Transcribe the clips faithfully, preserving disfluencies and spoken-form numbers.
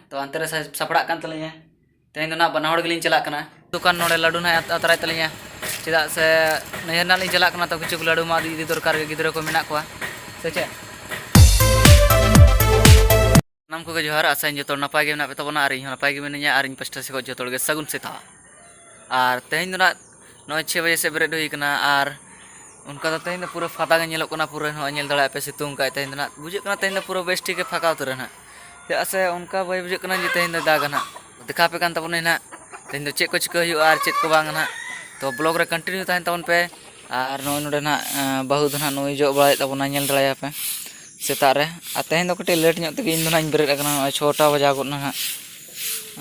ᱛᱚ ᱚᱱᱛᱮ ᱨᱮ ᱥᱟ- ᱥᱟᱯᱲᱟᱜ ᱠᱟᱱ ᱛᱟᱹᱞᱤᱧᱟ᱾ ᱛᱮᱦᱮᱧ ᱫᱚ ᱱᱟᱜ ᱵᱟᱱᱟ ᱦᱚᱲ ᱜᱮᱞᱤᱧ ᱪᱟᱞᱟᱜ ᱠᱟᱱᱟ᱾ ᱫᱚᱠᱟᱱ ᱱᱚᱰᱮ ᱞᱟᱹᱰᱩ ᱱᱟᱜ ᱟᱛ- ᱟᱛᱨᱟᱭ ᱛᱟᱹᱞᱤᱧᱟ, ᱪᱮᱫᱟᱜ ᱥᱮ ᱱᱟᱹᱭᱦᱟᱹᱨ ᱱᱟᱜ ᱞᱤᱧ ᱪᱟᱞᱟᱜ ᱠᱟᱱᱟ, ᱛᱚ ᱠᱤᱪᱷᱩ ᱞᱟᱹᱰᱩ ᱢᱟ ᱤᱫᱤ ᱫᱚᱨᱠᱟᱨ ᱜᱮ, ᱜᱤᱫᱽᱨᱟᱹ ᱠᱚ ᱢᱮᱱᱟᱜ ᱠᱚᱣᱟ, ᱥᱮ ᱪᱮᱫ? ᱥᱟᱱᱟᱢ ᱠᱚᱜᱮ ᱡᱚᱦᱟᱨ, ᱟᱥᱟᱧ ᱡᱚᱛᱚ ᱦᱚᱲ ᱱᱟᱯᱟᱭ ᱜᱮ ᱢᱮᱱᱟᱜ ᱯᱮ ᱛᱟᱵᱚᱱᱟ ᱟᱨ ᱤᱧ ᱦᱚᱸ ᱱᱟᱯᱟᱭ ᱜᱮ ᱢᱤᱱᱟᱹᱧᱟ᱾ ᱟᱨ ᱤᱧ ᱯᱟᱥᱴᱟ ᱥᱮᱫ ᱠᱷᱚᱱ ᱡᱚᱛᱚ ᱦᱚᱲ ᱜᱮ ᱥᱟᱹᱜᱩᱱ ᱥᱮᱛᱟᱜ᱾ ᱟᱨ ᱛᱮᱦᱮᱧ ᱫᱚ ᱱᱟᱜ ᱱᱚᱜᱼᱚᱭ ᱪᱷᱚᱭ ᱵᱟᱡᱮ ᱥᱮᱫ ᱵᱮᱨᱮᱫ ᱦᱩᱭ ᱠᱟᱱᱟ ᱟᱨ ᱚᱱᱠᱟ ᱫᱚ ᱛᱮᱦᱮᱧ ᱫᱚ ᱯᱩᱨᱟᱹ ᱯᱷᱟᱫᱟ ᱜᱮ ᱧᱮᱞᱚᱜ ᱠᱟᱱᱟ, ᱯᱩᱨᱟᱹ ᱱᱚᱜᱼᱚᱭ ᱧᱮᱞ ᱫᱟᱲᱮᱭᱟᱜ ᱯᱮ ᱥᱤᱛᱩᱝ ᱠᱟᱜᱼᱟᱭ᱾ ᱛᱮᱦᱮᱧ ᱫᱚ ᱱᱟᱜ ᱵᱩᱡᱷᱟᱹᱜ ᱠᱟᱱᱟ ᱛᱮᱦᱮᱧ ᱫᱚ ᱯᱩᱨᱟᱹ ᱵᱮᱥ ᱴᱷᱤᱠ ᱜᱮ ᱯᱷᱟᱸᱠᱟ ᱩᱛᱟᱹᱨᱟ ᱱᱟᱜ, ᱪᱮᱫᱟᱜ ᱥᱮ ᱚᱱᱠᱟ ᱵᱟᱭ ᱵᱩᱡᱷᱟᱹᱜ ᱠᱟᱱᱟ ᱡᱮ ᱛᱮᱦᱮᱧ ᱫᱚ ᱫᱟᱜᱟ ᱱᱟᱜ᱾ ᱫᱮᱠᱷᱟᱣ ᱟᱯᱮ ᱠᱟᱱ ᱛᱟᱵᱚᱱᱟᱹᱧ ᱱᱟᱜ ᱛᱮᱦᱮᱧ ᱫᱚ ᱪᱮᱫ ᱠᱚ ᱪᱤᱠᱟᱹ ᱦᱩᱭᱩᱜᱼᱟ ᱟᱨ ᱪᱮᱫ ᱠᱚ ᱵᱟᱝ ᱱᱟᱜ᱾ ᱛᱚ ᱵᱞᱚᱜ ᱨᱮ ᱠᱚᱱᱴᱤᱱᱤᱭᱩ ᱛᱟᱦᱮᱱ ᱛᱟᱵᱚᱱ ᱯᱮ᱾ ᱟᱨ ᱱᱚᱜᱼᱚᱭ ᱱᱚᱰᱮ ᱱᱟᱜ ᱵᱟᱹᱦᱩ ᱫᱚ ᱱᱟᱜ ᱱᱩᱭ ᱡᱚᱜ ᱵᱟᱲᱟᱭᱮᱫ ᱛᱟᱵᱚᱱᱟ, ᱧᱮᱞ ᱫᱟᱲᱮᱭᱟᱯᱮ ᱥᱮᱛᱟᱜ ᱨᱮ᱾ ᱟᱨ ᱛᱮᱦᱮᱧ ᱫᱚ ᱠᱟᱹᱴᱤᱡ ᱞᱮᱴ ᱧᱚᱜ ᱛᱮᱜᱮ ᱤᱧ ᱫᱚ ᱱᱟᱜ ᱤᱧ ᱵᱮᱨᱮᱫ ᱟᱠᱟᱱᱟ, ᱱᱚᱜᱼᱚᱭ ᱪᱷᱚᱴᱟ ᱵᱟᱡᱟᱣ ᱜᱚᱫ ᱱᱟ ᱱᱟᱜ᱾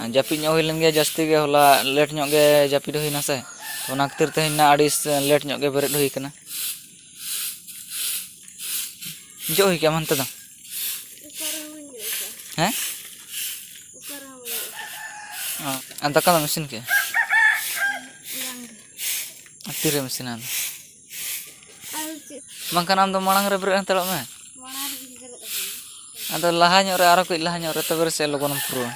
ᱟᱨ ᱡᱟᱹᱯᱤᱫ ᱧᱚᱜ ᱦᱩᱭ ᱞᱮᱱ ᱜᱮᱭᱟ ᱡᱟᱹᱥᱛᱤ ᱜᱮ, ᱦᱚᱞᱟ ᱞᱮᱴ ᱧᱚᱜ ᱜᱮ ᱡᱟᱹᱯᱤᱫ ᱦᱩᱭᱱᱟ ᱥᱮ, ᱛᱚ ᱚᱱᱟ ᱠᱷᱟᱹᱛᱤᱨ ᱛᱮᱦᱮᱧ ᱱᱟᱜ ᱟᱹᱰᱤ ᱞᱮᱴ ᱧᱚᱜ ᱜᱮ ᱵᱮᱨᱮᱫ ᱦᱩᱭ ᱠᱟᱱᱟ᱾ ᱡᱚᱜ ᱦᱩᱭ ᱠᱮᱜᱼᱟᱢ ᱦᱟᱱᱛᱮ ᱫᱚ? ᱚᱠᱟ ᱨᱮᱦᱚᱸ ᱵᱟᱹᱧ ᱡᱚᱜ ᱟᱠᱟᱫᱟ᱾ ᱦᱮᱸ? ᱚᱠᱟ ᱨᱮᱦᱚᱸ ᱵᱟᱹᱧ ᱡᱚᱜ ᱟᱠᱟᱫᱟ᱾ ᱚ, ᱟᱨ ᱫᱟᱠᱟ ᱫᱚᱢ ᱤᱥᱤᱱ ᱠᱮᱜᱼᱟ? ᱵᱟᱝ ᱜᱮ᱾ ᱟᱨ ᱛᱤᱨᱮᱢ ᱤᱥᱤᱱᱟ ᱟᱫᱚ? ᱟᱨ ᱪᱮᱫ? ᱵᱟᱝᱠᱷᱟᱱ ᱟᱢ ᱫᱚ ᱢᱟᱲᱟᱝ ᱨᱮ ᱵᱮᱨᱮᱫ ᱦᱟᱛᱟᱲᱚᱜ ᱢᱮ᱾ ᱢᱟᱲᱟᱝ ᱨᱮᱜᱮᱧ ᱵᱮᱨᱮᱫ ᱟᱠᱟᱱᱟ᱾ ᱟᱫᱚ ᱞᱟᱦᱟ ᱧᱚᱜ ᱨᱮ, ᱟᱨᱚ ᱠᱟᱹᱡ ᱞᱟᱦᱟ ᱧᱚᱜ ᱨᱮ, ᱛᱚᱵᱮ ᱨᱮᱥᱮ ᱞᱚᱜᱚᱱᱮᱢ ᱯᱩᱨᱟᱹᱣᱟ᱾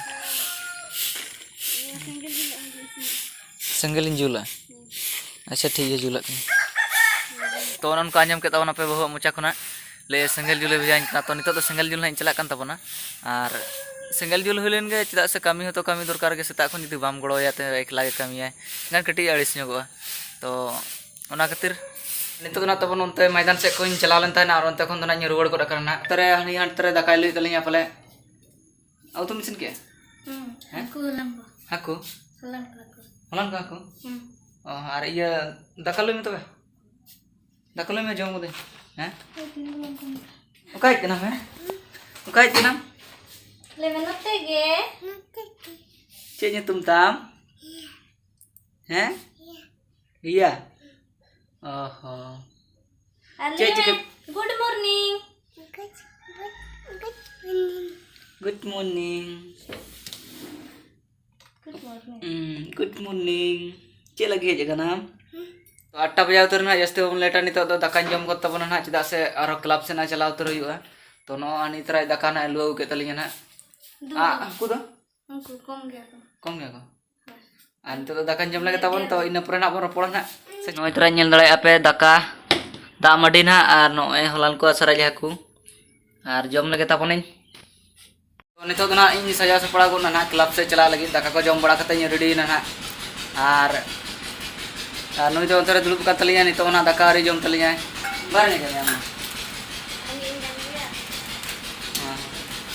ᱤᱭᱟᱹ ᱥᱮᱸᱜᱮᱞ ᱫᱤᱱ ᱟᱢ ᱜᱮ ᱤᱥᱤᱱ ᱢᱮ᱾ ᱥᱮᱸᱜᱮᱞᱤᱧ ᱡᱩᱞᱟ? ᱦᱩᱸ᱾ ᱟᱪᱪᱷᱟ, ᱴᱷᱤᱠ ᱜᱮᱭᱟ, ᱡᱩᱞᱟᱜ ᱠᱟᱹᱱᱟᱹᱧ᱾ ᱛᱚ, ᱚᱱᱮ ᱚᱱᱠᱟ ᱟᱸᱡᱚᱢ ᱠᱮᱫ ᱛᱟᱵᱚᱱᱟᱯᱮ ᱵᱟᱹᱦᱩᱣᱟᱜ ᱢᱚᱪᱟ ᱠᱷᱚᱱᱟᱜ, ᱞᱟᱹᱭ ᱥᱮᱸᱜᱮᱞ ᱡᱩᱞᱮ ᱵᱷᱮᱡᱟᱧ ᱠᱟᱱᱟ᱾ ᱛᱚ, ᱱᱤᱛᱚᱜ ᱫᱚ ᱥᱮᱸᱜᱮᱞ ᱡᱩᱞ ᱱᱟᱦᱟᱜ ᱤᱧ ᱪᱟᱞᱟᱜ ᱠᱟᱱ ᱛᱟᱵᱚᱱᱟ᱾ ᱟᱨ ᱥᱮᱸᱜᱮᱞ ᱡᱩᱞ ᱦᱩᱭ ᱞᱮᱱ ᱜᱮ, ᱪᱮᱫᱟᱜ ᱥᱮ ᱠᱟᱹᱢᱤ ᱦᱚᱸᱛᱚ ᱠᱟᱹᱢᱤ ᱫᱚᱨᱠᱟᱨ ᱜᱮ, ᱥᱮᱛᱟᱜ ᱠᱷᱚᱱ ᱡᱩᱫᱤ ᱵᱟᱢ ᱜᱚᱲᱚᱣᱟᱭᱟ, ᱛᱚ ᱮᱠᱞᱟ ᱜᱮ ᱠᱟᱹᱢᱤᱭᱟᱭ, ᱮᱱᱠᱷᱟᱱ ᱠᱟᱹᱴᱤᱡ ᱟᱹᱲᱤᱥ ᱧᱚᱜᱚᱜᱼᱟ᱾ ᱛᱚ, ᱚᱱᱟ ᱠᱷᱟᱹᱛᱤᱨ ᱱᱤᱛᱚᱜ ᱫᱚ ᱱᱟᱜ ᱛᱟᱵᱚᱱ ᱚᱱᱛᱮ ᱢᱚᱭᱫᱟᱱ ᱥᱮᱫ ᱠᱷᱚᱱᱤᱧ ᱪᱟᱞᱟᱣ ᱞᱮᱱ ᱛᱟᱦᱮᱱᱟ ᱟᱨ ᱚᱱᱛᱮ ᱠᱷᱚᱱ ᱫᱚ ᱱᱟᱜ ᱤᱧ ᱨᱩᱣᱟᱹᱲ ᱜᱚᱫ ᱟᱠᱟᱱᱟ ᱱᱟᱜ᱾ ᱚᱱᱛᱮ ᱨᱮ ᱦᱟᱹᱱᱤ ᱦᱟᱱᱛᱮ ᱨᱮ ᱫᱟᱠᱟᱭ ᱞᱩᱭᱮᱫ ᱛᱟᱹᱞᱤᱧᱟ ᱯᱟᱞᱮ᱾ ᱩᱛᱩᱢ ᱤᱥᱤᱱ ᱠᱮᱜᱼᱟ? ᱦᱩᱸ, ᱦᱮᱸ? ᱦᱟᱹᱠᱩ ᱦᱚᱞᱟᱱ ᱠᱚ᱾ ᱦᱟᱹᱠᱩ? ᱦᱚᱞᱟᱱ ᱠᱚ ᱦᱟᱹᱠᱩ᱾ ᱦᱚᱞᱟᱱ ᱠᱚ ᱦᱟᱹᱠᱩ? ᱦᱩᱸ᱾ ᱚ, ᱟᱨ ᱤᱭᱟᱹ, ᱫᱟᱠᱟ ᱞᱩᱭ ᱢᱮ ᱛᱚᱵᱮ᱾ ᱫᱟᱠᱟ ᱞᱩᱭ ᱢᱮ, ᱡᱚᱢ ᱠᱟᱹᱫᱟᱹᱧ᱾ ᱦᱮᱸ? ᱦᱳᱭ, ᱛᱤᱱ ᱨᱮ ᱵᱟᱝ ᱠᱟᱹᱢᱤ᱾ ᱚᱠᱟ ᱦᱮᱡ ᱠᱟᱱᱟᱢ, ᱦᱮᱸ? ᱚᱠᱟ ᱦᱮᱡ ᱠᱟᱱᱟᱢ? ᱞᱟᱹᱭ ᱢᱮ, ᱱᱚᱛᱮ ᱜᱮ᱾ ᱪᱮᱫ ᱧᱩᱛᱩᱢ ᱛᱟᱢ? ᱦᱮᱸ? ᱤᱭᱟ᱾ ᱚ ᱦᱚᱸ᱾ ᱟᱨ ᱪᱮᱫ ᱞᱟᱹᱭ ᱢᱮ, ᱪᱤᱠᱟᱹ- Good morning. Good morning. Good morning. ᱦᱩᱸ, good morning. ᱪᱮᱫ ᱞᱟᱹᱜᱤᱫ ᱦᱮᱡ ᱟᱠᱟᱱᱟᱢ? ᱛᱚ, ᱟᱴᱴᱟ ᱵᱟᱡᱟᱣ ᱩᱛᱟᱹᱨ ᱱᱟᱦᱟᱜ, ᱡᱟᱹᱥᱛᱤ ᱵᱟᱵᱚᱱ ᱞᱮᱴᱟ᱾ ᱱᱤᱛᱚᱜ ᱫᱚ ᱫᱟᱠᱟᱧ ᱡᱚᱢ ᱜᱚᱫ ᱛᱟᱵᱚᱱᱟ ᱱᱟᱦᱟᱜ, ᱪᱮᱫᱟᱜ ᱥᱮ ᱟᱨᱦᱚᱸ ᱠᱞᱟᱵᱽ ᱥᱮᱫ ᱱᱟᱦᱟᱜ ᱪᱟᱞᱟᱣ ᱩᱛᱟᱹᱨ ᱦᱩᱭᱩᱜᱼᱟ᱾ ᱛᱚ, ᱱᱚᱜᱼᱚᱭ ᱱᱤᱛ ᱛᱚᱨᱟᱭ ᱫᱟᱠᱟ ᱱᱟᱦᱟᱜ ᱞᱩᱣᱟᱹ ᱟᱹᱜᱩ ᱠᱮᱫ ᱛᱟᱹᱞᱤᱧᱟ ᱱᱟᱦᱟᱜ᱾ ᱟᱨ ᱦᱟᱹᱠᱩ ᱫᱚ? ᱩᱱᱠᱩ ᱠᱚᱢ ᱜᱮᱭᱟ ᱠᱚ᱾ ᱠᱚᱢ ᱜᱮᱭᱟ ᱠᱚ᱾ ᱟᱨ ᱱᱤᱛᱚᱜ ᱫᱚ ᱫᱟᱠᱟᱧ ᱡᱚᱢ ᱞᱮᱜᱮ ᱛᱟᱵᱚᱱ, ᱛᱚ ᱤᱱᱟᱹ ᱯᱚᱨᱮ ᱱᱟᱜ ᱵᱚᱱ ᱨᱚᱯᱚᱲᱟ ᱱᱟᱜ᱾ ᱥᱮ ᱱᱚᱜᱼᱚᱭ ᱛᱚᱨᱟ ᱧᱮᱞ ᱫᱟᱲᱮᱭᱟᱜᱼᱟ ᱯᱮ, ᱫᱟᱠᱟ, ᱫᱟᱜ ᱢᱟᱹᱰᱤ ᱱᱟᱜ, ᱟᱨ ᱱᱚᱜᱼᱚᱭ ᱦᱚᱞᱟᱱ ᱠᱚ ᱥᱟᱨᱮᱡ ᱦᱟᱹᱠᱩ, ᱟᱨ ᱡᱚᱢ ᱞᱮᱜᱮ ᱛᱟᱵᱚᱱᱟᱹᱧ᱾ ᱛᱚ ᱱᱤᱛᱚᱜ ᱫᱚ ᱱᱟᱜ ᱤᱧ ᱥᱟᱡᱟᱣ ᱥᱟᱯᱲᱟᱣ ᱜᱚᱫ ᱱᱟ ᱱᱟᱜ, ᱠᱞᱟᱵᱽ ᱥᱮᱫ ᱪᱟᱞᱟᱜ ᱞᱟᱹᱜᱤᱫ᱾ ᱫᱟᱠᱟ ᱠᱚ ᱡᱚᱢ ᱵᱟᱲᱟ ᱠᱟᱛᱮ ᱤᱧ ᱨᱮᱰᱤᱭᱮᱱᱟ ᱱᱟᱜ᱾ ᱟᱨ, ᱟᱨ ᱱᱩᱭ ᱫᱚ ᱚᱱᱛᱮ ᱨᱮ ᱫᱩᱲᱩᱵ ᱟᱠᱟᱱ ᱛᱟᱹᱞᱤᱧᱟ, ᱱᱤᱛᱚᱜ ᱦᱚᱸ ᱱᱟᱜ ᱫᱟᱠᱟ ᱟᱹᱣᱨᱤ ᱡᱚᱢ ᱛᱟᱹᱞᱤᱧᱟᱭ᱾ ᱵᱟᱭ ᱨᱮᱸᱜᱮᱡ ᱠᱟᱫ ᱢᱮᱭᱟ ᱟᱢ ᱫᱚ? ᱦᱮᱸ᱾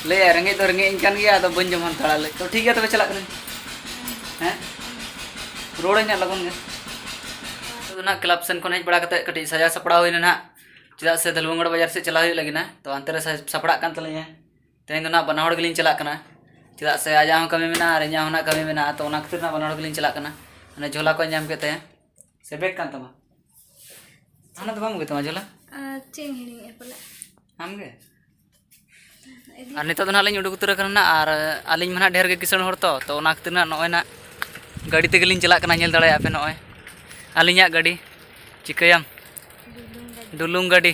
ᱞᱟᱹᱭᱟᱭ, ᱨᱮᱸᱜᱮᱡ ᱫᱚ ᱨᱮᱸᱜᱮᱡ ᱤᱧ ᱠᱟᱱ ᱜᱮᱭᱟ, ᱟᱫᱚ ᱵᱟᱹᱧ ᱡᱚᱢ ᱦᱟᱛᱟᱲᱟ ᱞᱟᱹᱭ᱾ ᱛᱚ ᱴᱷᱤᱠ ᱜᱮᱭᱟ, ᱛᱚᱵᱮ ᱪᱟᱞᱟᱜ ᱠᱟᱹᱱᱟᱹᱧ᱾ ᱦᱮᱸ? ᱨᱩᱣᱟᱹᱲᱟᱹᱧ ᱦᱟᱸᱜ ᱞᱚᱜᱚᱱ ᱜᱮ᱾ ᱱᱤᱛᱚᱜ ᱫᱚ ᱱᱟᱜ ᱠᱞᱟᱵᱽ ᱥᱮᱱ ᱠᱷᱚᱱ ᱦᱮᱡ ᱵᱟᱲᱟ ᱠᱟᱛᱮ ᱠᱟᱹᱴᱤᱡ ᱥᱟᱡᱟᱣ ᱥᱟᱯᱲᱟᱣ ᱦᱩᱭᱱᱟ ᱱᱟᱜ᱾ ᱪᱮᱫᱟᱜ ᱥᱮ ᱫᱷᱟᱹᱞᱩᱣᱟᱹᱝᱜᱟᱲ ᱵᱟᱡᱟᱨ ᱥᱮᱫ ᱪᱟᱞᱟᱣ ᱦᱩᱭᱩᱜ ᱞᱟᱹᱜᱤᱫ ᱱᱟ᱾ ᱛᱚ ᱚᱱᱛᱮ ᱨᱮ ᱥᱟ-, ᱥᱟᱯᱲᱟᱜ ᱠᱟᱱ ᱛᱟᱹᱞᱤᱧᱟ᱾ ᱛᱮᱦᱮᱧ ᱫᱚ ᱱᱟᱜ ᱵᱟᱱᱟ ᱦᱚᱲ ᱜᱮᱞᱤᱧ ᱪᱟᱞᱟᱜ ᱠᱟᱱᱟ᱾ ᱪᱮᱫᱟᱜ ᱥᱮ ᱟᱡᱟᱜ ᱦᱚᱸ ᱠᱟᱹᱢᱤ ᱢᱮᱱᱟᱜᱼᱟ ᱟᱨ ᱤᱧᱟᱹᱜ ᱦᱚᱸ ᱱᱟᱜ ᱠᱟᱹᱢᱤ ᱢᱮᱱᱟᱜᱼᱟ᱾ ᱛᱚ ᱚᱱᱟ ᱠᱷᱟᱹᱛᱤᱨ ᱱᱟᱜ ᱵᱟᱱᱟ ᱦᱚᱲ ᱜᱮᱞᱤᱧ ᱪᱟᱞᱟᱜ ᱠᱟᱱᱟ᱾ ᱚᱱᱮ ᱡᱷᱚᱞᱟ ᱠᱚ ᱧᱟᱢ ᱠᱮᱫ ᱛᱟᱭᱟ᱾ ᱥᱮ ᱵᱮᱜᱽ ᱠᱟᱱ ᱛᱟᱢᱟ? ᱦᱟᱱᱟ ᱫᱚ ᱵᱟᱢ ᱟᱹᱜᱩᱭ ᱛᱟᱢᱟ ᱡᱷᱚᱞᱟ? ᱟᱨ ᱪᱮᱫ ᱤᱧ ᱦᱤᱲᱤᱧᱮᱫᱼᱟ ᱯᱟᱞᱮ? ᱟᱢ ᱜᱮ? ᱤᱫᱤ᱾ ᱟᱨ ᱱᱤᱛᱚᱜ ᱫᱚ ᱱᱟᱜ ᱞᱤᱧ ᱩᱰᱩᱠ ᱩᱛᱟᱹᱨ ᱟᱠᱟᱱᱟ ᱱᱟᱜ, ᱟᱨ ᱟᱹᱞᱤᱧ ᱢᱟ ᱱᱟᱜ ᱰᱷᱮᱨ ᱜᱮ ᱠᱤᱥᱟᱹᱬ ᱦᱚᱲ ᱛᱚ, ᱛᱚ ᱚᱱᱟ ᱠᱷᱟᱹᱛᱤᱨ ᱱᱟᱜ ᱱᱚᱜᱼᱚᱭ ᱱᱟᱜ ᱜᱟᱹᱰᱤ ᱛᱮᱜᱮ ᱞᱤᱧ ᱪᱟᱞᱟᱜ ᱠᱟᱱᱟ᱾ ᱧᱮᱞ ᱫᱟᱲᱮᱭᱟᱜᱼᱟ ᱯᱮ ᱱᱚᱜᱼᱚᱭ ᱟᱹᱞᱤᱧᱟᱜ ᱜᱟᱹᱰᱤ᱾ ᱪᱤᱠᱟᱹᱭᱟᱢ? ᱰᱩᱞᱩᱝ ᱜᱟᱹᱰᱤ᱾ ᱰᱩᱞᱩᱝ ᱜᱟᱹᱰᱤ᱾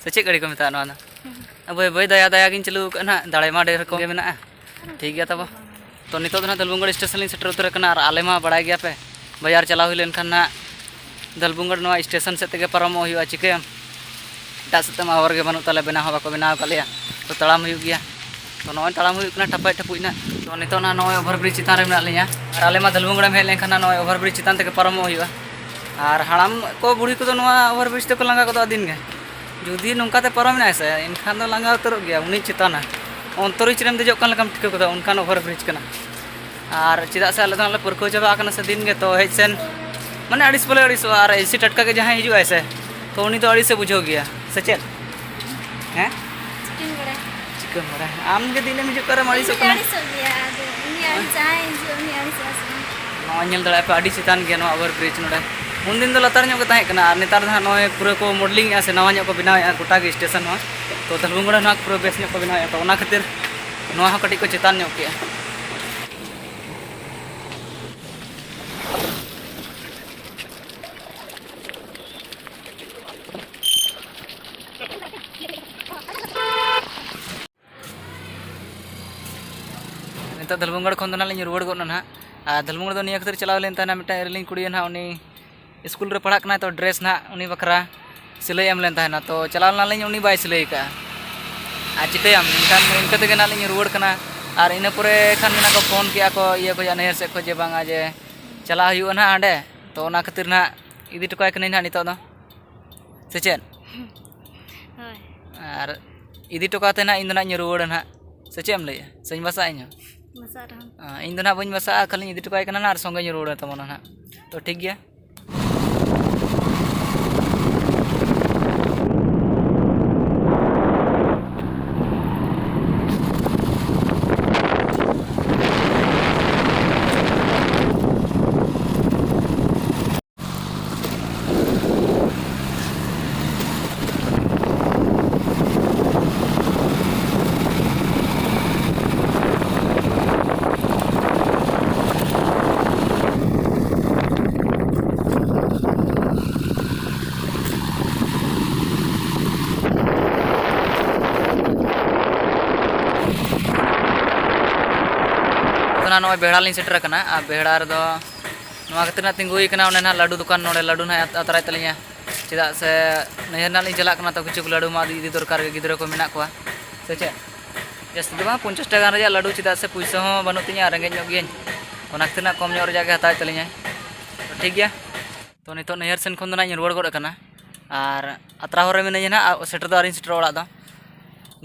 ᱥᱮ ᱪᱮᱫ ᱜᱟᱹᱰᱤ ᱠᱚ ᱢᱮᱛᱟᱜᱼᱟ ᱱᱚᱣᱟ ᱫᱚ? ᱦᱩᱸ᱾ ᱵᱟᱹᱭ ᱵᱟᱹᱭ ᱫᱟᱭᱟ ᱫᱟᱭᱟ ᱜᱤᱧ ᱪᱟᱹᱞᱩ ᱟᱠᱟᱫᱼᱟ ᱱᱟᱜ, ᱫᱟᱲᱮ ᱢᱟ ᱰᱷᱮᱨ ᱨᱚᱠᱚᱢ ᱜᱮ ᱢᱮᱱᱟᱜᱼᱟ᱾ ᱴᱷᱤᱠ ᱜᱮᱭᱟ ᱛᱟᱵᱚ᱾ ᱛᱚ ᱱᱤᱛᱚᱜ ᱫᱚ ᱱᱟᱜ ᱫᱷᱟᱹᱞᱵᱩᱝᱜᱟᱹᱲ ᱥᱴᱮᱥᱚᱱ ᱞᱤᱧ ᱥᱮᱴᱮᱨ ᱩᱛᱟᱹᱨ ᱟᱠᱟᱱᱟ, ᱟᱨ ᱟᱞᱮ ᱢᱟ ᱵᱟᱲᱟᱭ ᱜᱮᱭᱟ ᱯᱮ ᱵᱟᱡᱟᱨ ᱪᱟᱞᱟᱣ ᱦᱩᱭ ᱞᱮᱱᱠᱷᱟᱱ ᱱᱟᱜ ᱫᱷᱟᱹᱞᱵᱩᱝᱜᱟᱹᱲ ᱱᱚᱣᱟ ᱥᱴᱮᱥᱚᱱ ᱥᱮᱫ ᱛᱮᱜᱮ ᱯᱟᱨᱚᱢᱚᱜ ᱦᱩᱭᱩᱜᱼᱟ᱾ ᱪᱤᱠᱟᱹᱭᱟᱢ, ᱮᱴᱟᱜ ᱥᱮᱫ ᱛᱮᱢᱟ ᱦᱚᱨ ᱜᱮ ᱵᱟᱹᱱᱩᱜ ᱛᱟᱞᱮᱭᱟ, ᱵᱮᱱᱟᱣ ᱦᱚᱸ ᱵᱟᱠᱚ ᱵᱮᱱᱟᱣ ᱟᱠᱟᱫ ᱞᱮᱭᱟ, ᱛᱚ ᱛᱟᱲᱟᱢ ᱦᱩᱭᱩᱜ ᱜᱮᱭᱟ᱾ ᱛᱚ ᱱᱚᱜᱼᱚᱭ ᱛᱟᱲᱟᱢ ᱦᱩᱭᱩᱜ ᱠᱟᱱᱟ ᱴᱷᱟᱯᱟᱡ ᱴᱷᱟᱯᱩᱡ ᱱᱟᱜ᱾ ᱛᱚ ᱱᱤᱛᱚᱜ ᱱᱟᱜ ᱱᱚᱜᱼᱚᱭ ᱳᱵᱷᱟᱨ ᱵᱨᱤᱡᱽ ᱪᱮᱛᱟᱱ ᱨᱮ ᱢᱮᱱᱟᱜ ᱞᱤᱧᱟ, ᱟᱨ ᱟᱞᱮ ᱢᱟ ᱫᱷᱟᱹᱞᱵᱩᱝᱜᱟᱹᱲ ᱮᱢ ᱦᱮᱡ ᱞᱮᱱᱠᱷᱟᱱ ᱱᱟᱜ ᱱᱚᱜᱼᱚᱭ ᱳᱵᱷᱟᱨ ᱵᱨᱤᱡᱽ ᱪᱮᱛᱟᱱ ᱛᱮᱜᱮ ᱯᱟᱨᱚᱢᱚᱜ ᱦᱩᱭᱩᱜᱼᱟ᱾ ᱟᱨ ᱦᱟᱲᱟᱢ ᱠᱚ ᱵᱩᱲᱦᱤ ᱠᱚᱫᱚ ᱱᱚᱣᱟ ᱳᱵᱷᱟᱨ ᱵᱨᱤᱡᱽ ᱛᱮᱠᱚ ᱞᱟᱸᱜᱟ ᱜᱚᱫᱚᱜᱼᱟ ᱫᱤᱱ ᱜᱮ᱾ ᱡᱩᱫᱤ ᱱᱚᱝᱠᱟᱛᱮ ᱯᱟᱨᱚᱢᱮᱱᱟᱭ ᱥᱮ, ᱮᱱᱠᱷᱟᱱ ᱫᱚ ᱞᱟᱸᱜᱟ ᱩᱛᱟᱹᱨᱚᱜ ᱜᱮᱭᱟ᱾ ᱩᱱᱤ ᱪᱮᱛᱟᱱᱟ ᱚᱱᱛᱚᱨᱤᱡ ᱨᱮᱢ ᱫᱮᱡᱚᱜ ᱠᱟᱱ ᱞᱮᱠᱟᱢ ᱴᱷᱤᱠᱟᱹ ᱜᱚᱫᱟ, ᱚᱱᱠᱟᱱ ᱳᱵᱷᱟᱨ ᱵᱨᱤᱡᱽ ᱠᱟᱱᱟ᱾ ᱟᱨ ᱪᱮᱫᱟᱜ ᱥᱮ ᱟᱞᱮ ᱫᱚ ᱱᱟᱜ ᱞᱮ ᱯᱟᱹᱨᱠᱟᱹᱣ ᱪᱟᱵᱟ ᱟᱠᱟᱱᱟ ᱥᱮ ᱫᱤᱱ ᱜᱮ, ᱛᱚ ᱦᱮᱡ ᱥᱮᱱ ᱢᱟᱱᱮ ᱟᱹᱲᱤᱥ ᱵᱚᱞᱮ ᱟᱹᱲᱤᱥᱚᱜᱼᱟ᱾ ᱟᱨ ᱮᱥᱤ ᱴᱟᱴᱠᱟ ᱜᱮ ᱡᱟᱦᱟᱸᱭ ᱦᱤᱡᱩᱜ ᱟᱭ ᱥᱮ, ᱛᱚ ᱩᱱᱤ ᱫᱚ ᱟᱹᱲᱤᱥᱮ ᱵᱩᱡᱷᱟᱹᱣ ᱜᱮᱭᱟ, ᱥᱮ ᱪᱮᱫ? ᱦᱮᱸ? ᱪᱤᱠᱟᱹᱧ ᱵᱟᱲᱟᱭᱟ? ᱪᱤᱠᱟᱹᱢ ᱵᱟᱲᱟᱭᱟ? ᱟᱢ ᱜᱮ ᱫᱤᱱᱮᱢ ᱦᱤᱡᱩᱜ ᱠᱟᱱ ᱨᱮᱢ ᱤᱧ ᱟᱹᱲᱤᱥᱚᱜ ᱫᱚᱧ ᱠᱟᱱᱟ᱾ ᱟᱹᱲᱤᱥᱚᱜ ᱜᱮᱭᱟ, ᱟᱫᱚ ᱩᱱᱤ ᱟᱹᱲᱤᱥ, ᱡᱟᱦᱟᱸᱭ ᱦᱤᱡᱩᱜ ᱩᱱᱤ ᱟᱹᱲᱤᱥᱚᱜᱼᱟ ᱥᱮ ᱵᱟᱝ? ᱱᱚᱜᱼᱚᱭ ᱧᱮᱞ ᱫᱟᱲᱮᱭᱟᱜᱼᱟ ᱯᱮ, ᱟᱹᱰᱤ ᱪᱮᱛᱟᱱ ᱜᱮᱭᱟ ᱱᱚᱣᱟ ᱳᱵᱷᱟᱨ ᱵᱨᱤᱡᱽ ᱱᱚᱰᱮ᱾ ᱩᱱᱫᱤᱱ ᱫᱚ ᱞᱟᱛᱟᱨ ᱧᱚᱜ ᱜᱮ ᱛᱟᱦᱮᱸ ᱠᱟᱱᱟ, ᱟᱨ ᱱᱮᱛᱟᱨ ᱫᱚ ᱦᱟᱸᱜ ᱱᱚᱜᱼᱚᱭ ᱯᱩᱨᱟᱹ ᱠᱚ ᱢᱚᱰᱮᱞᱤᱝ ᱮᱜᱼᱟ ᱥᱮ ᱱᱟᱣᱟ ᱧᱚᱜ ᱠᱚ ᱵᱮᱱᱟᱣᱮᱜᱼᱟ ᱜᱚᱴᱟ ᱜᱮ ᱥᱴᱮᱥᱚᱱ ᱱᱚᱣᱟ᱾ ᱛᱚ ᱫᱷᱟᱹᱞᱵᱷᱩᱝᱜᱟᱹᱲ ᱱᱚᱣᱟ ᱯᱩᱨᱟᱹ ᱵᱮᱥ ᱧᱚᱜ ᱠᱚ ᱵᱮᱱᱟᱣᱮᱜᱼᱟ, ᱛᱚ ᱚᱱᱟ ᱠᱷᱟᱹᱛᱤᱨ ᱱᱚᱣᱟ ᱦᱚᱸ ᱠᱟᱹᱴᱤᱡ ᱠᱚ ᱪᱮᱛᱟᱱ ᱧᱚᱜ ᱠᱮᱜᱼᱟ᱾ ᱫᱷᱟᱞᱵᱷᱩᱝᱜᱟᱲ ᱠᱷᱚᱱ ᱫᱚ ᱱᱟᱦᱟᱜ ᱞᱤᱧ ᱨᱩᱣᱟᱹᱲ ᱜᱚᱫ ᱱᱟ ᱱᱟᱦᱟᱜ᱾ ᱟᱨ ᱫᱷᱟᱞᱵᱷᱩᱝᱜᱟᱲ ᱫᱚ ᱱᱤᱭᱟᱹ ᱠᱷᱟᱹᱛᱤᱨ ᱪᱟᱞᱟᱣ ᱞᱮᱱ ᱛᱟᱦᱮᱱᱟ, ᱢᱤᱫᱴᱟᱝ ᱮᱨᱮᱞᱤᱧ ᱠᱩᱲᱤ ᱱᱟᱦᱟᱜ, ᱩᱱᱤ ᱥᱠᱩᱞ ᱨᱮ ᱯᱟᱲᱦᱟᱜ ᱠᱟᱱᱟᱭ, ᱛᱚ ᱰᱨᱮᱥ ᱱᱟᱦᱟᱜ ᱩᱱᱤ ᱵᱟᱠᱷᱨᱟ ᱥᱤᱞᱟᱹᱭ ᱮᱢ ᱞᱮᱱ ᱛᱟᱦᱮᱱᱟ᱾ ᱛᱚ ᱪᱟᱞᱟᱣ ᱞᱮᱱᱟᱞᱤᱧ, ᱩᱱᱤ ᱵᱟᱭ ᱥᱤᱞᱟᱹᱭ ᱟᱠᱟᱫᱼᱟ᱾ ᱟᱨ ᱪᱤᱠᱟᱹᱭᱟᱢ, ᱮᱱᱠᱷᱟᱱ ᱤᱱᱠᱟᱹ ᱛᱮᱜᱮ ᱱᱟᱦᱟᱜ ᱞᱤᱧ ᱨᱩᱣᱟᱹᱲ ᱠᱟᱱᱟ᱾ ᱟᱨ ᱤᱱᱟᱹ ᱯᱚᱨᱮ ᱠᱷᱟᱱ ᱜᱮ ᱱᱟᱦᱟᱜ ᱠᱚ ᱯᱷᱳᱱ ᱠᱮᱜᱼᱟ ᱠᱚ ᱤᱭᱟᱹ ᱠᱷᱚᱱᱟᱜ, ᱱᱟᱹᱭᱦᱟᱹᱨ ᱥᱮᱫ ᱠᱷᱚᱱ, ᱡᱮ ᱵᱟᱝᱟ ᱡᱮ ᱪᱟᱞᱟᱜ ᱦᱩᱭᱩᱜᱼᱟ ᱱᱟᱦᱟᱜ ᱦᱟᱸᱰᱮ᱾ ᱛᱚ ᱚᱱᱟ ᱠᱷᱟᱹᱛᱤᱨ ᱱᱟᱦᱟᱜ ᱤᱫᱤ ᱦᱚᱴᱚ ᱠᱟᱭ ᱠᱟᱹᱱᱟᱹᱧ ᱱᱟᱦᱟᱜ ᱱᱤᱛᱚᱜ ᱫᱚ, ᱥᱮ ᱪᱮᱫ? ᱦᱳᱭ᱾ ᱟᱨ ᱤᱫᱤ ᱦᱚᱴᱚ ᱠᱟᱛᱮ ᱱᱟᱦᱟᱜ ᱤᱧ ᱫᱚ ᱱᱟᱦᱟᱜ ᱤᱧ ᱨᱩᱣᱟᱹᱲᱟ ᱱᱟᱦᱟᱜ, ᱥᱮ ᱪᱮᱫ ᱮᱢ ᱞᱟᱹᱭᱮᱫᱼᱟ? ᱥᱮᱧ ᱵᱟᱥᱟᱜᱼᱟ ᱤᱧ ᱦᱚᱸ? ᱵᱟᱥᱟᱜ ᱨᱮᱦᱚᱸ᱾ ᱟᱸ, ᱤᱧ ᱫᱚ ᱱᱟᱦᱟᱜ ᱵᱟᱹᱧ ᱵᱟᱥᱟᱜᱼᱟ, ᱠᱷᱟᱹᱞᱤᱧ ᱤᱫᱤ ᱦᱚᱴᱚ ᱠᱟᱭ ᱠᱟᱱᱟ ᱱᱟᱦᱟᱜ, ᱟᱨ ᱥᱚᱸᱜᱮᱧ ᱨᱩᱣᱟᱹᱲᱟ ᱛᱟᱵᱚᱱᱟ ᱱᱟᱦᱟᱜ᱾ ᱛᱚ ᱴᱷᱤᱠ ᱜᱮᱭᱟ᱾ ᱟᱫᱚ ᱱᱟᱜ ᱱᱚᱜᱼᱚᱭ ᱵᱮᱲᱟ ᱞᱤᱧ ᱥᱮᱴᱮᱨ ᱟᱠᱟᱱᱟ, ᱟᱨ ᱵᱮᱲᱟ ᱨᱮᱫᱚ ᱱᱚᱣᱟ ᱠᱷᱟᱹᱛᱤᱨ ᱱᱟᱜ ᱛᱤᱸᱜᱩ ᱦᱩᱭ ᱠᱟᱱᱟ, ᱚᱱᱮ ᱱᱟᱜ ᱞᱟᱹᱰᱩ ᱫᱚᱠᱟᱱ, ᱱᱚᱰᱮ ᱞᱟᱹᱰᱩ ᱱᱟᱜ ᱟᱛ-, ᱟᱛᱟᱨᱟᱭ ᱛᱟᱹᱞᱤᱧᱟ᱾ ᱪᱮᱫᱟᱜ ᱥᱮ ᱱᱟᱹᱭᱦᱟᱹᱨ ᱱᱟᱜ ᱞᱤᱧ ᱪᱟᱞᱟᱜ ᱠᱟᱱᱟ, ᱛᱚ ᱠᱤᱪᱷᱩ ᱞᱟᱹᱰᱩ ᱢᱟ ᱤᱫᱤ ᱫᱚᱨᱠᱟᱨ ᱜᱮ, ᱜᱤᱫᱽᱨᱟᱹ ᱠᱚ ᱢᱮᱱᱟᱜ ᱠᱚᱣᱟ, ᱥᱮ ᱪᱮᱫ? ᱡᱟᱹᱥᱛᱤ ᱫᱚ ᱵᱟᱝ, ᱯᱚᱧᱪᱟᱥ ᱴᱟᱠᱟ ᱜᱟᱱ ᱨᱮᱭᱟᱜ ᱞᱟᱹᱰᱩ, ᱪᱮᱫᱟᱜ ᱥᱮ ᱯᱩᱭᱥᱟᱹ ᱦᱚᱸ ᱵᱟᱹᱱᱩᱜ ᱛᱤᱧᱟᱹ ᱟᱨ ᱨᱮᱸᱜᱮᱡ ᱧᱚᱜ ᱜᱤᱭᱟᱹᱧ, ᱚᱱᱟ ᱠᱷᱟᱹᱛᱤᱨ ᱱᱟᱜ ᱠᱚᱢ ᱧᱚᱜ ᱨᱮᱭᱟᱜ ᱜᱮ ᱦᱟᱛᱟᱣ ᱛᱟᱹᱞᱤᱧᱟᱭ᱾ ᱛᱚ ᱴᱷᱤᱠ ᱜᱮᱭᱟ, ᱛᱚ ᱱᱤᱛᱚᱜ ᱱᱟᱹᱭᱦᱟᱹᱨ ᱥᱮᱱ ᱠᱷᱚᱱ ᱫᱚ ᱱᱟᱜ ᱤᱧ ᱨᱩᱣᱟᱹᱲ ᱜᱚᱫ ᱟᱠᱟᱱᱟ, ᱟᱨ ᱟᱛᱨᱟ ᱦᱚᱨ ᱨᱮ ᱢᱤᱱᱟᱹᱧᱟ ᱱᱟᱜ, ᱥᱮᱴᱮᱨ ᱫᱚ ᱟᱹᱣᱨᱤᱧ ᱥᱮᱴᱮᱨᱚᱜᱼᱟ ᱚᱲᱟᱜ ᱫᱚ᱾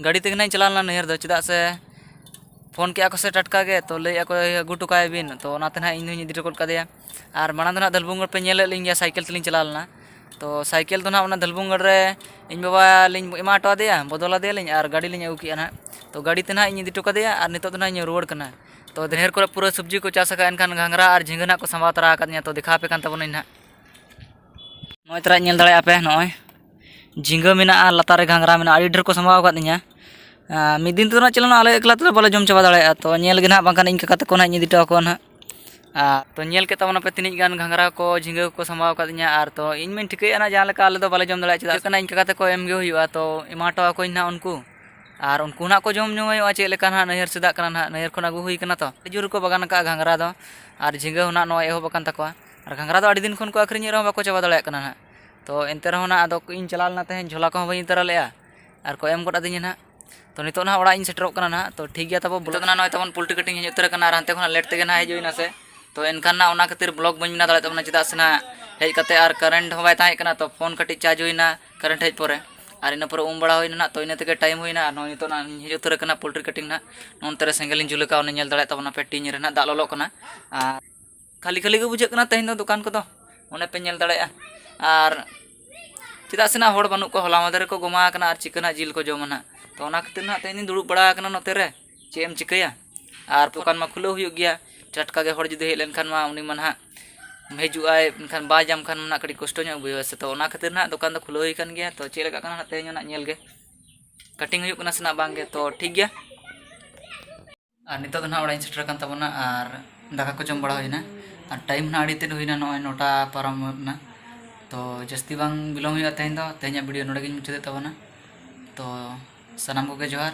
ᱜᱟᱹᱰᱤ ᱛᱮᱜᱮ ᱱᱟᱜ ᱤᱧ ᱪᱟᱞᱟᱣ ᱞᱮᱱᱟ ᱱᱟᱹᱭᱦᱟᱹᱨ ᱫᱚ, ᱪᱮᱫᱟᱜ ᱥᱮ ᱯᱷᱳᱱ ᱠᱮᱜᱼᱟ ᱠᱚ ᱥᱮ ᱴᱟᱴᱠᱟ ᱜᱮ, ᱛᱚ ᱞᱟᱹᱭᱮᱜᱼᱟ ᱠᱚ, "ᱟᱹᱜᱩ ᱦᱚᱴᱚ ᱠᱟᱭ ᱵᱤᱱ", ᱛᱚ ᱚᱱᱟᱛᱮ ᱱᱟᱦᱟᱜ ᱤᱧ ᱦᱚᱸᱧ ᱤᱫᱤ ᱦᱚᱴᱚ ᱜᱚᱫ ᱠᱟᱫᱮᱭᱟ᱾ ᱟᱨ ᱢᱟᱲᱟᱝ ᱫᱚ ᱱᱟᱦᱟᱜ ᱫᱷᱟᱹᱞᱵᱩᱝᱜᱚᱲ ᱯᱮ ᱧᱮᱞ ᱞᱮᱫ ᱞᱤᱧ ᱜᱮᱭᱟ, ᱥᱟᱭᱠᱮᱞ ᱛᱮᱞᱤᱧ ᱪᱟᱞᱟᱣ ᱞᱮᱱᱟ᱾ ᱛᱚ ᱥᱟᱭᱠᱮᱞ ᱫᱚ ᱱᱟᱦᱟᱜ ᱚᱱᱟ ᱫᱷᱟᱹᱞᱵᱩᱝᱜᱚᱲ ᱨᱮ ᱤᱧ ᱵᱟᱵᱟ ᱞᱤᱧ ᱮᱢᱟ ᱦᱚᱴᱚ ᱟᱫᱮᱭᱟ, ᱵᱚᱫᱚᱞ ᱟᱫᱮᱭᱟᱞᱤᱧ ᱟᱨ ᱜᱟᱹᱰᱤ ᱞᱤᱧ ᱟᱹᱜᱩ ᱠᱮᱜᱼᱟ ᱱᱟᱦᱟᱜ᱾ ᱛᱚ ᱜᱟᱹᱰᱤ ᱛᱮ ᱱᱟᱦᱟᱜ ᱤᱧ ᱤᱫᱤ ᱦᱚᱴᱚ ᱠᱟᱫᱮᱭᱟ ᱟᱨ ᱱᱤᱛᱚᱜ ᱫᱚ ᱱᱟᱦᱟᱜ ᱤᱧ ᱨᱩᱣᱟᱹᱲ ᱠᱟᱱᱟ᱾ ᱛᱚ ᱱᱟᱹᱭᱦᱟᱹᱨ ᱠᱚᱨᱮ ᱯᱩᱨᱟᱹ ᱥᱚᱵᱽᱡᱤ ᱠᱚ ᱪᱟᱥ ᱟᱠᱟᱫ, ᱮᱱᱠᱷᱟᱱ ᱜᱷᱟᱸᱜᱽᱨᱟ ᱟᱨ ᱡᱷᱤᱸᱜᱟᱹ ᱱᱟᱦᱟᱜ ᱠᱚ ᱥᱟᱢᱵᱟᱣ ᱛᱟᱨᱟ ᱟᱠᱟᱫᱤᱧᱟ, ᱛᱚ ᱫᱮᱠᱷᱟᱣ ᱟᱯᱮ ᱠᱟᱱ ᱛᱟᱵᱚᱱᱟᱹᱧ ᱱᱟᱦᱟᱜ᱾ ᱱᱚᱜᱼᱚᱭ ᱛᱚᱨᱟ ᱧᱮᱞ ᱫᱟᱲᱮᱭᱟᱜᱼᱟ ᱯᱮ, ᱱᱚᱜᱼᱚᱭ ᱡᱷᱤᱸᱜᱟᱹ ᱢᱮᱱᱟᱜᱼᱟ, ᱞᱟᱛᱟᱨ ᱨᱮ ᱜᱷᱟᱸᱜᱽᱨᱟ ᱢᱮᱱᱟᱜᱼᱟ, ᱟᱹᱰᱤ ᱰᱷᱮᱨ ᱠᱚ ᱥᱟᱢᱵᱟᱣ ᱟᱠᱟᱫᱤᱧᱟ᱾ ᱟᱨ ᱢᱤᱫ ᱫᱤᱱ ᱛᱮᱫᱚ ᱱᱟᱜ ᱪᱮᱫ ᱞᱮᱱᱟ, ᱟᱞᱮ ᱮᱠᱞᱟ ᱛᱮᱫᱚ ᱵᱟᱞᱮ ᱡᱚᱢ ᱪᱟᱵᱟ ᱫᱟᱲᱮᱭᱟᱜᱼᱟ, ᱛᱚ ᱧᱮᱞ ᱜᱮ ᱱᱟᱦᱟᱜ, ᱵᱟᱝᱠᱷᱟᱱ ᱤᱧ ᱠᱟᱠᱟ ᱛᱟᱠᱚ ᱱᱟᱦᱟᱜ ᱤᱧ ᱤᱫᱤ ᱦᱚᱴᱚ ᱟᱠᱚᱣᱟ ᱱᱟᱦᱟᱜ᱾ ᱟᱨ ᱛᱚ ᱧᱮᱞ ᱠᱮᱫ ᱛᱟᱵᱚᱱᱟᱯᱮ ᱛᱤᱱᱟᱹᱜ ᱜᱟᱱ ᱜᱷᱟᱸᱜᱽᱨᱟ ᱠᱚ ᱡᱷᱤᱸᱜᱟᱹ ᱠᱚᱠᱚ ᱥᱟᱢᱵᱟᱣ ᱟᱠᱟᱫᱤᱧᱟ, ᱟᱨ ᱛᱚ ᱤᱧ ᱢᱟᱧ ᱴᱷᱤᱠᱟᱹᱭᱮᱫᱼᱟ ᱱᱟᱜ ᱡᱟᱦᱟᱸ ᱞᱮᱠᱟ ᱟᱞᱮ ᱫᱚ ᱵᱟᱞᱮ ᱡᱚᱢ ᱫᱟᱲᱮᱭᱟᱜᱼᱟ, ᱪᱮᱫᱟᱜ ᱥᱮ ᱤᱧ ᱠᱟᱠᱟ ᱛᱟᱠᱚ ᱮᱢ ᱜᱮ ᱦᱩᱭᱩᱜᱼᱟ, ᱛᱚ ᱮᱢᱟ ᱦᱚᱴᱚ ᱟᱠᱚᱣᱟᱧ ᱱᱟᱦᱟᱜ ᱩᱱᱠᱩ᱾ ᱟᱨ ᱩᱱᱠᱩ ᱱᱟᱦᱟᱜ ᱠᱚ ᱡᱚᱢ ᱧᱩᱭᱮᱫᱼᱟ ᱪᱮᱫ ᱞᱮᱠᱟ ᱱᱟᱦᱟᱜ, ᱱᱟᱹᱭᱦᱟᱹᱨ ᱥᱮᱫᱟᱜ ᱠᱟᱱᱟ ᱱᱟᱦᱟᱜ, ᱱᱟᱹᱭᱦᱟᱹᱨ ᱠᱷᱚᱱ ᱟᱹᱜᱩ ᱦᱩᱭ ᱠᱟᱱᱟ ᱛᱚ᱾ ᱟᱹᱰᱤ ᱡᱳᱨ ᱠᱚ ᱵᱟᱜᱟᱱ ᱟᱠᱟᱫᱼᱟ ᱜᱷᱟᱸᱜᱽᱨᱟ ᱫᱚ, ᱟᱨ ᱡᱷᱤᱸᱜᱟᱹ ᱦᱚᱸ ᱱᱟᱦᱟᱜ ᱱᱚᱜᱼᱚᱭ ᱮᱦᱚᱵ ᱟᱠᱟᱱ ᱛᱟᱠᱚᱣᱟ᱾ ᱟᱨ ᱜᱷᱟᱸᱜᱽᱨᱟ ᱫᱚ ᱟᱹᱰᱤ ᱫᱤᱱ ᱠᱷᱚᱱ ᱠᱚ ᱟᱹᱠᱷᱨᱤᱧᱮᱫ ᱨᱮᱦᱚᱸ ᱵᱟᱠᱚ ᱪᱟᱵᱟ ᱫᱟᱲᱮᱭᱟᱜ ᱠᱟᱱᱟ ᱱᱟᱦᱟᱜ᱾ ᱛᱚ ᱮᱱᱛᱮ ᱨᱮᱦᱚᱸ ᱱᱟᱦᱟᱜ ᱟᱫᱚ ᱤᱧ ᱪᱟᱞᱟᱣ ᱞᱮᱱᱟ ᱛᱮᱦᱮᱧ, ᱡᱷᱚᱞᱟ ᱠᱚᱦᱚᱸ ᱵᱟᱹᱧ ᱤᱫᱤ ᱛᱚᱨᱟ ᱞᱮᱫᱼᱟ, ᱟᱨ ᱠᱚ ᱮᱢ ᱜᱚᱫ ᱟᱹᱫᱤᱧᱟ ᱱᱟᱦᱟᱜ᱾ ᱛᱚ ᱱᱤᱛᱚᱜ ᱱᱟᱦᱟᱜ ᱚᱲᱟᱜ ᱤᱧ ᱥᱮᱴᱮᱨᱚᱜ ᱠᱟᱱᱟ ᱱᱟᱦᱟᱜ᱾ ᱛᱚ ᱴᱷᱤᱠ ᱜᱮᱭᱟ, ᱛᱟᱵᱚ ᱱᱚᱜᱼᱚᱭ ᱛᱟᱵᱚᱱ ᱯᱳᱞᱴᱨᱤ ᱠᱟᱹᱴᱤᱝ ᱦᱮᱡ ᱩᱛᱟᱹᱨ ᱟᱠᱟᱱᱟ, ᱟᱨ ᱦᱟᱱᱛᱮ ᱠᱷᱚᱱᱟᱜ ᱞᱮᱴ ᱛᱮᱜᱮ ᱱᱟᱦᱟᱜ ᱦᱮᱡ ᱦᱩᱭᱱᱟ ᱥᱮ᱾ ᱛᱚ ᱮᱱᱠᱷᱟᱱ ᱱᱟᱦᱟᱜ ᱚᱱᱟ ᱠᱷᱟᱹᱛᱤᱨ ᱵᱞᱚᱜ ᱵᱟᱹᱧ ᱵᱮᱱᱟᱣ ᱫᱟᱲᱮᱭᱟᱜ ᱛᱟᱵᱚᱱᱟ, ᱪᱮᱫᱟᱜ ᱥᱮ ᱱᱟᱦᱟᱜ ᱦᱮᱡ ᱠᱟᱛᱮ ᱟᱨ ᱠᱟᱨᱮᱱᱴ ᱦᱚᱸ ᱵᱟᱭ ᱛᱟᱦᱮᱸ ᱠᱟᱱᱟ᱾ ᱛᱚ ᱯᱷᱳᱱ ᱠᱟᱹᱴᱤᱡ ᱪᱟᱨᱡᱽ ᱦᱩᱭᱱᱟ ᱠᱟᱨᱮᱱᱴ ᱦᱮᱡ ᱯᱚᱨᱮ, ᱟᱨ ᱤᱱᱟᱹ ᱯᱚᱨᱮ ᱩᱢ ᱵᱟᱲᱟ ᱦᱩᱭᱱᱟ ᱱᱟᱦᱟᱜ᱾ ᱛᱚ ᱤᱱᱟᱹ ᱛᱮᱜᱮ ᱴᱟᱭᱤᱢ ᱦᱩᱭᱱᱟ, ᱟᱨ ᱱᱚᱜᱼᱚᱭ ᱱᱤᱛᱚᱜ ᱱᱟᱦᱟᱜ ᱤᱧ ᱦᱮᱡ ᱩᱛᱟᱹᱨ ᱟᱠᱟᱱᱟ ᱯᱳᱞᱴᱨᱤ ᱠᱟᱹᱴᱤᱝ ᱱᱟᱦᱟᱜ᱾ ᱱᱚᱱᱛᱮ ᱨᱮ ᱥᱮᱸᱜᱮᱞ ᱤᱧ ᱡᱩᱞ ᱟᱠᱟᱫᱼᱟ, ᱚᱱᱮ ᱧᱮᱞ ᱫᱟᱲᱮᱭᱟᱜ ᱛᱟᱵᱚᱱᱟ ᱯᱮ, ᱴᱤᱧ ᱨᱮ ᱱᱟᱦᱟᱜ ᱫᱟᱜ ᱞᱚᱞᱚᱜ ᱠᱟᱱᱟ᱾ ᱟᱨ ᱠᱷᱟᱹᱞᱤ ᱠᱷᱟᱹᱞᱤ ᱜᱮ ᱵᱩᱡᱷᱟᱹᱜ ᱠᱟᱱᱟ ᱛᱮᱦᱮᱧ ᱫᱚ ᱫᱚᱠᱟᱱ ᱠᱚᱫᱚ, ᱚᱱᱮ ᱯᱮ ᱧᱮᱞ ᱫᱟᱲᱮᱭᱟᱜᱼᱟ᱾ ᱟᱨ ᱪᱮᱫᱟᱜ ᱥᱮ ᱱᱟᱜ ᱦᱚᱲ ᱵᱟᱹᱱᱩᱜ ᱠᱚᱣᱟ, ᱦᱚᱞᱟ ᱢᱟᱫᱷᱮᱨ ᱨᱮᱠᱚ ᱜᱚᱢᱟ ᱟᱠᱟᱱᱟ, ᱟᱨ ᱪᱤᱠᱟᱹ ᱱᱟᱜ ᱡᱤᱞ ᱠᱚ ᱡᱚᱢᱟ ᱱᱟᱜ᱾ ᱛᱚ ᱚᱱᱟ ᱠᱷᱟᱹᱛᱤᱨ ᱱᱟᱜ ᱛᱮᱦᱮᱧ ᱫᱩᱧ ᱫᱩᱲᱩᱵ ᱵᱟᱲᱟ ᱟᱠᱟᱱᱟ ᱱᱚᱛᱮ ᱨᱮ, ᱪᱮᱫ ᱮᱢ ᱪᱤᱠᱟᱹᱭᱟ? ᱟᱨ ᱫᱚᱠᱟᱱ ᱢᱟ ᱠᱷᱩᱞᱟᱹᱣ ᱦᱩᱭᱩᱜ ᱜᱮᱭᱟ, ᱴᱟᱴᱠᱟ ᱜᱮ ᱦᱚᱲ ᱡᱩᱫᱤ ᱦᱮᱡ ᱞᱮᱱᱠᱷᱟᱱ ᱢᱟ ᱩᱱᱤ ᱢᱟ ᱱᱟᱦᱟᱜ ᱦᱤᱡᱩᱜ ᱟᱭ, ᱢᱮᱱᱠᱷᱟᱱ ᱵᱟᱭ ᱧᱟᱢ ᱠᱷᱟᱱ ᱢᱟ ᱱᱟᱜ ᱠᱟᱹᱴᱤᱡ ᱠᱚᱥᱴᱚ ᱧᱚᱜ ᱵᱩᱡᱷᱟᱹᱣᱟ ᱥᱮ᱾ ᱛᱚ ᱚᱱᱟ ᱠᱷᱟᱹᱛᱤᱨ ᱱᱟᱜ ᱫᱚᱠᱟᱱ ᱫᱚ ᱠᱷᱩᱞᱟᱹᱣ ᱦᱩᱭ ᱟᱠᱟᱱ ᱜᱮᱭᱟ᱾ ᱛᱚ ᱪᱮᱫ ᱞᱮᱠᱟᱜ ᱠᱟᱱᱟ ᱱᱟᱜ ᱛᱮᱦᱮᱧ ᱦᱚᱸ ᱱᱟᱜ ᱧᱮᱞ ᱜᱮ, ᱠᱟᱴᱤᱝ ᱦᱩᱭᱩᱜ ᱠᱟᱱᱟ ᱥᱮ ᱱᱟᱜ ᱵᱟᱝ ᱜᱮ᱾ ᱛᱚ ᱴᱷᱤᱠ ᱜᱮᱭᱟ, ᱟᱨ ᱱᱤᱛᱚᱜ ᱫᱚ ᱱᱟᱦᱟᱜ ᱚᱲᱟᱜ ᱤᱧ ᱥᱮᱴᱮᱨ ᱟᱠᱟᱱ ᱛᱟᱵᱚᱱᱟ, ᱟᱨ ᱫᱟᱠᱟ ᱠᱚ ᱡᱚᱢ ᱵᱟᱲᱟ ᱦᱩᱭᱱᱟ, ᱟᱨ ᱴᱟᱭᱤᱢ ᱱᱟᱦᱟᱜ ᱟᱹᱰᱤ ᱛᱮᱫ ᱦᱩᱭᱱᱟ, ᱱᱚᱜᱼᱚᱭ ᱱᱚᱴᱟ ᱯᱟᱨᱚᱢ ᱮᱱᱟ᱾ ᱛᱚ ᱡᱟᱹᱥᱛᱤ ᱵᱟᱝ ᱵᱤᱞᱚᱢ ᱦᱩᱭᱩᱜᱼᱟ ᱛᱮᱦᱮᱧ ᱫᱚ, ᱛᱮᱦᱮᱧᱟᱜ ᱵᱷᱤᱰᱤᱭᱳ ᱱᱚᱰᱮ ᱜᱤᱧ ᱢᱩᱪᱟᱹᱫᱮᱫ ᱛᱟᱵᱚᱱᱟ᱾ ᱛᱚ ᱥᱟᱱᱟᱢ ᱠᱚᱜᱮ ᱡᱚᱦᱟᱨ,